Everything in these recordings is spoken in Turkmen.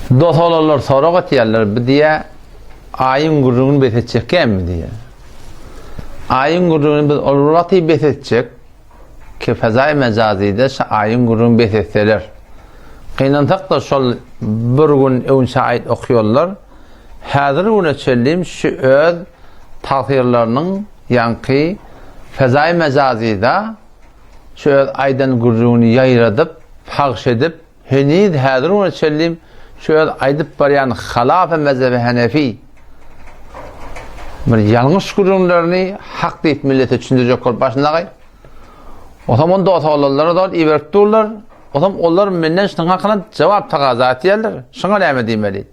Dos-oglanlar sorag etýärler, bi diýýä, Aýyň gürrüňini bes etjekkämi diýýä. Aýyň gürrüňini biz ol wagty bes etjek, ki fezaý mejazyda şu aýyň gürrüňini bes etseler. Gynansak-da şol bir gün öňçä aýt okýarlar, häzir güne çenlim şu öz tagsyýrlarynyň ýaňky fezaý mejazyda şu öz aýdan gürrüňini ýaýradyp, pagş edip, Heniz häzir güne çenli şu öz aýdyp barýan halafa mezhebi Hanefi bir ýalňyş gürrüňlerini hak diýip millete düşündirjek bolup başyndagy. Osam onda otalanlara zor iberip durlar. Osam olar menden şunuň hakyna jogap tagaza etýärler. Şuňa näme diýmeli?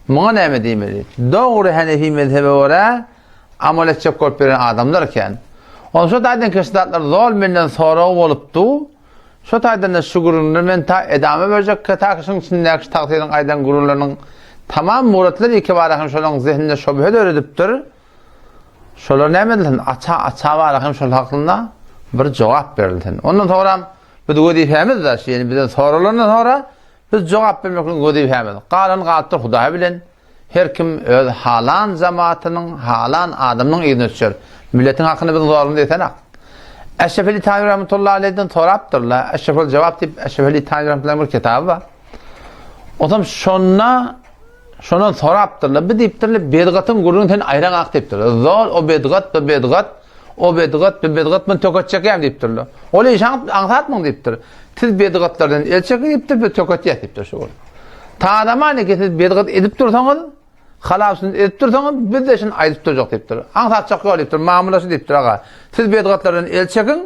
Muňa näme diýmeli? Dogry Hanefi mezhebe görä amal etjek bolup ýören adamlar eken. Onsoň şu taýdan keşt zatlar zol menden sorag bolupdy. Şo taýdan-da şu gürrüňleri men ta edama berjek ketakyşyň içindäki şu tagsyryň aýdan gürrüňleriniň tamam muratlar ikibara hem şolaň zehninde şobhe döredipdir. Şolar näme edilsin? Aça aça bara hem şol hakynda bir jogap berilsin. Ondan soňram biz wezipemiz da, ýani bizden soralandan soňra biz jogap bermeklik wezipemiz. Galan galypdyr Hudaý bilen. Her kim öz halan jamatynyň, halan adamynyň yzyna düşer. Milletiň hakyny biziň zorumyz ýetenak. Eşref Eli Tani rahmetullahi aleyhden sorapdyrlar. Eşrefel jawap diýip Eşref Eli Tani rahmetullahi bir kitaby bar. Otam şonda şondan sorapdyrlar. Bir diýipdirler, bedgatyň gürrüňini sen aýraňak diýipdirler. Zol o bedgat, bu bedgat, o bedgat, bu bedgat muny töketjekýän diýipdirler. Ol iş aňsatmyň diýipdir. Siz bedgatlardan el çekiň diýipdir, biz töketýäs diýipdir şu gün. Tadamany ki siz bedgat edip dursaňyz, halapsyny edip dursaňyz, biz-de şuny aýdyp durjak diýipdir. Aňsatjak ýol diýipdir, mamla şu diýipdir aga. Siz bedgatlardan el çekiň,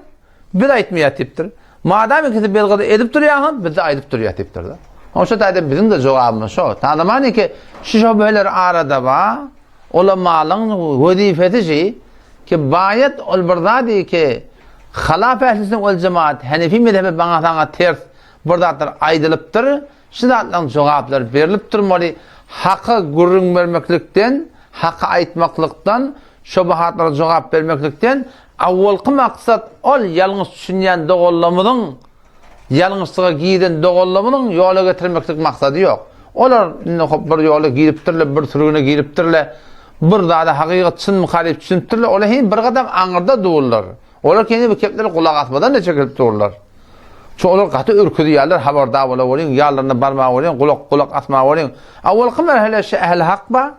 biz aýtmaýas diýipdir. Madam ki siz bedgat edip durýaňyz, biz-de aýdyp durýas diýipdir. Oň şu taýda biziň-de jogabymyz şo. Tadamany ki şu şöbheler arada bar, ulamalyň wezipesi şi ki baýat ol bir zady ki halap ählisine ol jemaat Hanefi mezhebi baňa saňa ters Bir zatlar aýdylypdyr, şu zatlaryň jogaplary berlip durmaly. Haka gürrüň bermeklikden, haky aýtmaklykdan, şobahatlara jogap bermeklikden awwalky maksat ol ýalňyş düşünýän doganlarymyzyň, ýalňyşlyga giren doganlarymyzyň ýola getirmeklik maksady ýok. Olar indi hop bir ýola giripdirler, bir sürgüne giripdirler, bir zada hakykat çynmyka diýip düşünipdirler, olar hem bir gadam aňyrda durlar. Olar kene bu keplere gulak asmadan-da çekilip durlar. Şu olar gaty ürküzýärler, habardar bolaweriň, ýanlaryna barmaweriň, gulak gulak asmaweriň. Awalky merhele şu ähli hak bar.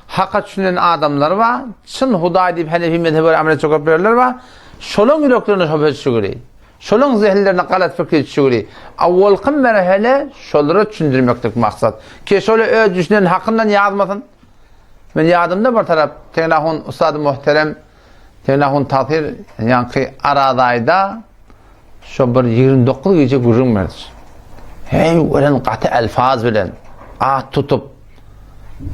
Haka düşünen adamlar bar. Çyn Hudaý diýip Hanefi mezhebe görä amel etjek bolup ýörenler bar. Şolaň ýüreklerine şübhe düşügiri. Şolaň zehinlerine galat pikir düşügiri. Awalky merhele şolara düşündirmeklik maksat. Ki şolar öz düşünen hakyndan ýazmasyn. Men ýadymda bir tarap Tegnahun ussady muhterem Senahun Tahyr ýaňky Arazaýda şo bir 29 gije gürrüň berdi. Heý, ölen gaty elfaz bilen at tutup,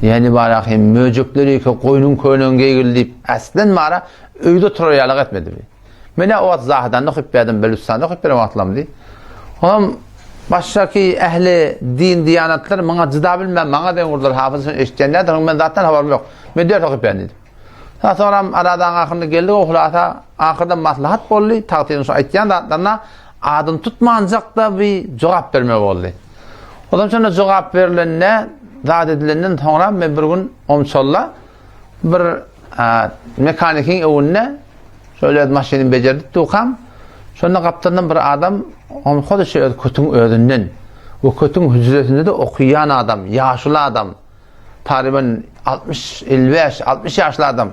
ýani baraky möjekler ýeke goýnuň köýnegini geýgil diýip, äslen bara öýde oturar ýalyk etmedi. Men o wagt Zahydanda okyp berdim, Belüstanda okyp beren wagtlarymdy. Onam başdaky ähli din diýanatlar maňa jyda bilmän maňa deň urdular, hafyz üçin eşitýän nädir, men zatdan habarym ýok. Men ders okyp berdim diýdim. Ha soňram Aradaň ahyrynda geldik o hulasa ahyrda maslahat boldy tagtynyň şu aýtýan zatlaryna adyny tutmanjak-da bir jogap berme boldy. Ozam şonda jogap berilende zat edilenden soňra men bir gün omçalla bir mekanikiň öwünde şöyle öz maşynyny bejerdip dukam şonda gapdaldan bir adam hol şu öz kötüň özünden we kötüň hüjresinde de okuýan adam, ýaşuly adam Taryban 60, 55, 60 ýaşly adam.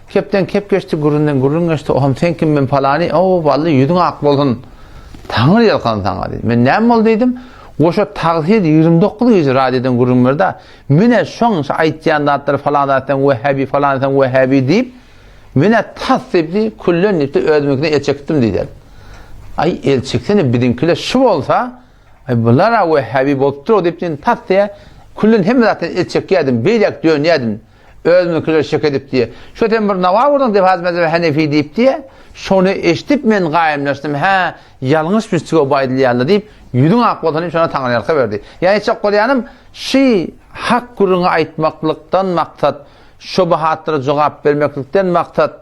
Kepden kep geçdi, gürrüňden gürrüň geçdi. Oham sen kim men palany? O, wally ýüzüň ak bolsun. Taňry ýalkan saňa diýdi. Men näme boldy diýdim. Goşa tagsyr 29 gije radiodan gürrüň berdi. Mine şoň şu aýtýan zatlary falan zat sen wehhabi falan sen wehhabi diýip, mine tas diýip küllen diýip özümiňkine el çekdim diýdi. Aý el çeksene biziňkiler şu bolsa, Aý bular-a wehhabi bolupdyr-ow diýip men tas diýä, külden hemme zatdan el çekýärdim, beýläk dönýärdim. Özümiňkileri şek edip diýä. Şo sen bir nawa urduň defaz mezhebi Hanefi diýip diýä. Şony eşidip men gaýymlaşdym. Hä, ýalňyşmyş bu aýdylýanlar diýip, ýüzüň ak bolsun diýip şona taňryýalka berdi. Ýa aýtjak bolýanym, şy hak gürrüňi aýtmaklykdan maksat, şubuhatlara jogap bermeklikden maksat,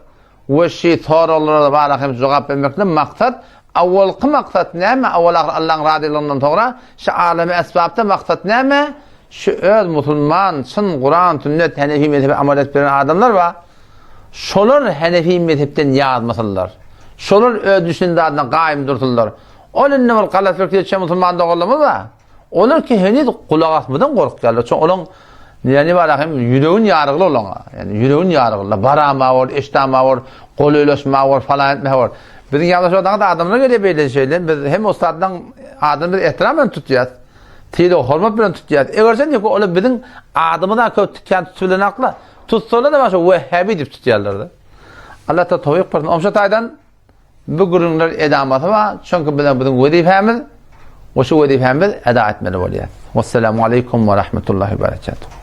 We şi soraglara bara hem jogap bermekden maksat, awwalky maksat näme, awwal-ahyr Allaň razylygyndan soňra, şi alemi esbapda maksat näme? Şu öz musulman, çyn Kuran, sünnet, Henefi mezhebe amal edip ýören adamlar bar. Şolar Henefi mezhepden ýazmasynlar. Şolar öz düşünen zadyna gaýym dursunlar. Ol indi bir galat pikir geçen musulman doganlarymyz bar. Olar ki heniz gulak asmadan gorkýarlar. Çünki olaň ýani bar hem ýüregin ýarygly olaňa. Ýani ýüregin ýarygly. Barama bor, eşdama bor, gol öleşme bor, falan etme bor. Biziň ýalňyş odaňda adamlar gelýär beýle şeýle. Biz hem ustadlaryň adyny biz ehtiram bilen tutýas. Sylag hormat bilen tutýas. Eger sen ýok olar biziň adymyza köp tutýan tutup bilenakla. Tutsalar da başa Wehhabi diýip tutýarlar-da. Allah ta towfyk bersin. Omşa taýdan bu gürrüňler edamasy bar. Çünki biziň biziň wezipemiz we şu wezipemizi eda etmeli bolýar. Wassalamu aleýkum we rahmetullahi we berekatuh.